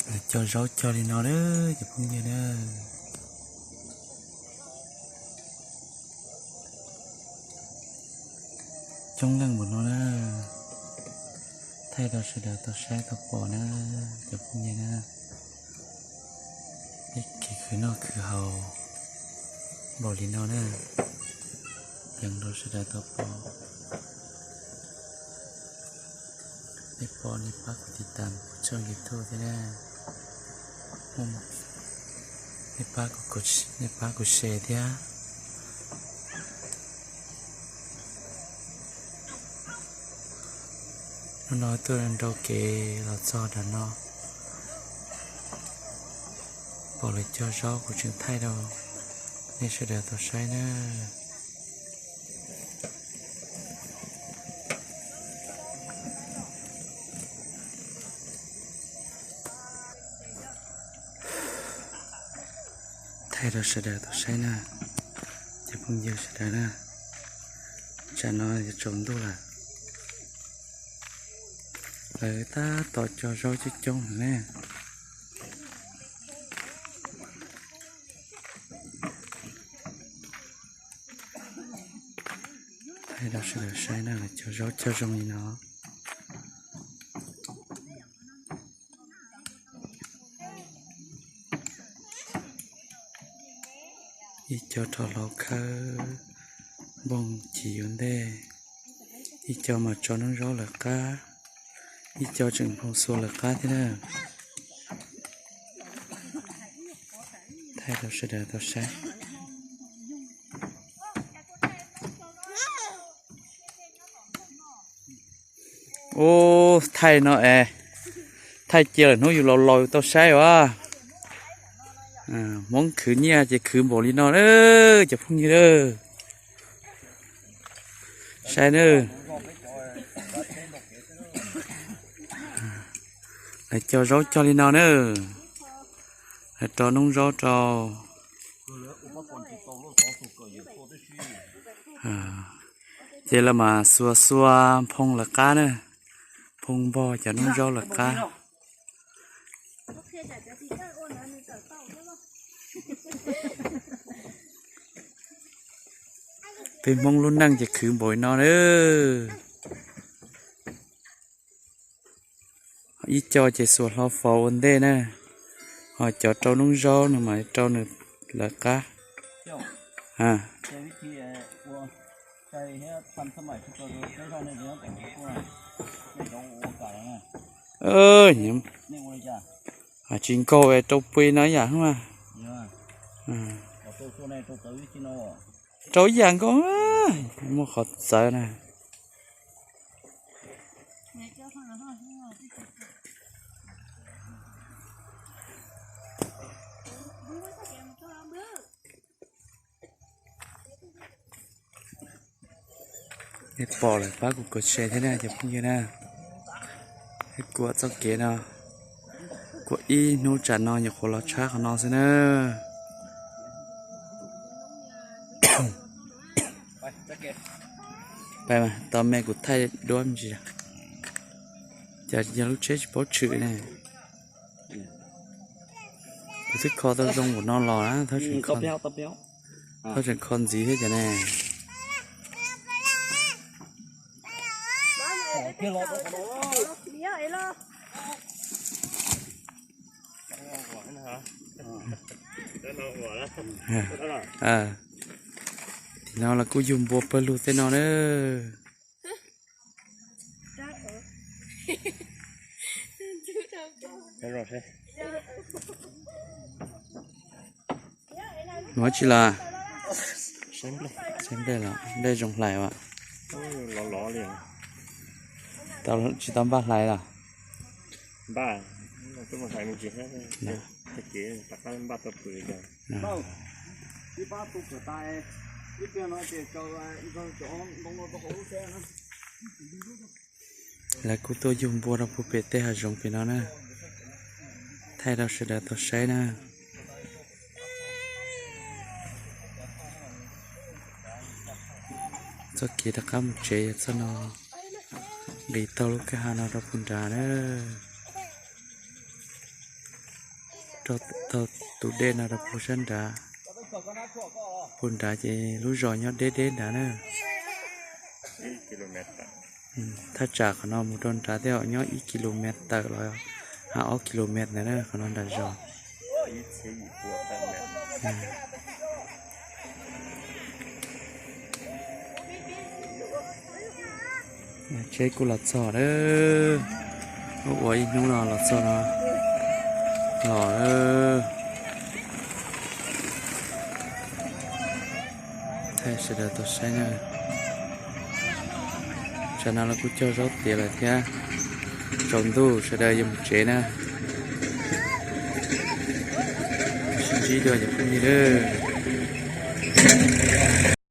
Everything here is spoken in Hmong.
Lawv cog zaub cog li no na, cov phooj ywg na. Coob leej npaum no na, thaij rau sawv daws tau saib tau pom na, cov phooj ywg na. Peb kev khwv noj khwv haus npaum li no na, yees rau sawv daws tau pom. Nej pom nej pab kuv tiv tam kuv tshooj YouTube thiab na. Nej pab kuv, nej pab kuv share thiab. Hnub no tuaj nrau kev los txog nram no, pom lawv cog zaub kuv tseem thaij rau nej sawv daws tau saib na. Thaij rau sawv daws tau saib na, cov phooj ywg sawv daws na. Tsam no yuav tsaus ntuj lawm, lawv tab tom cog zaub coob coob heev ne. Thaij rau sawv daws saib na, lawv cog zaub cog zoo li no. Ib co rho hlau khawb nplooj ci ua ntej, ib co mas tso noob zaub lawv qab, ib co tseem nphoo xua lawv qab thiab na. Thaij rau sawv daws tau saib. Ub, thaij no es, thaij cia lawm hnub yus laus laus yus tau saib os. Hmoob khwv nyiaj ces khwv npaum li no na, cov phooj ywg na. Saib na. Lawv cog zaub cog li no na. Lawv rau noob zaub rau. Ces lawv mas xuas xuas nphoo lawv qab na, nphoo npog cov noob zaub lawv qab. Peb Hmoob lub neej ces khwv npaum no na. Ib co ces xuas hlau faus ua ntej na, ho cov rau noob zaub nws mas rau nws lawv qab. Tsis nkaug rau pui no ib yam mas. Rau ib yam nkaus, muaj qhov txawv na. Nej pom lawm pab kuv share thiab na cov phooj ywg na. Kuam txoj kev no, kuam ib hnub tsam no nyuam qhuav los tshab qhov no xwb na. Pais mas, tos me kuv thaij duab me ntsis. Cas yog lub tsheb tsis paub tshwm ne. Kuv twb kho tau zoo npaum no los na, thaub tseem kho ntxiv thiab cas ne. Tim no los kuj yug npua pawg lug tej no na. Mus dab tsi los? Saib nplej los, nplej zoo hlais as. Tsis tau npaj hlais los? Lawv kuj tuaj yug npua rau puag pem tej hav zoov pem no na, thaij rau sawv daws tau saib na. Txoj kev rov qab mus tsev yog txoj no, nqis taug lub kwj ha no rau puag nrad na. Taug tus dej no rau puag sab nrad, puag nrad ces lub zos nyob deb deb nrad na. Thaj tsam qhov no mus rau nrad tej zaum nyob ib ki lu mev tawm los hab ob ki lu mev ntawd na, qhov no nram zos. Tsheb kuj los txog lawm, ua ib hnub no los txog no los lawm. Thaij sawv daws tau saib na. Tsam no lawv kuj cog zaub tiav lawm thiab, tsaus ntuj sawv daws yuav mus tsev na. Sib ntsib dua cov phooj ywg.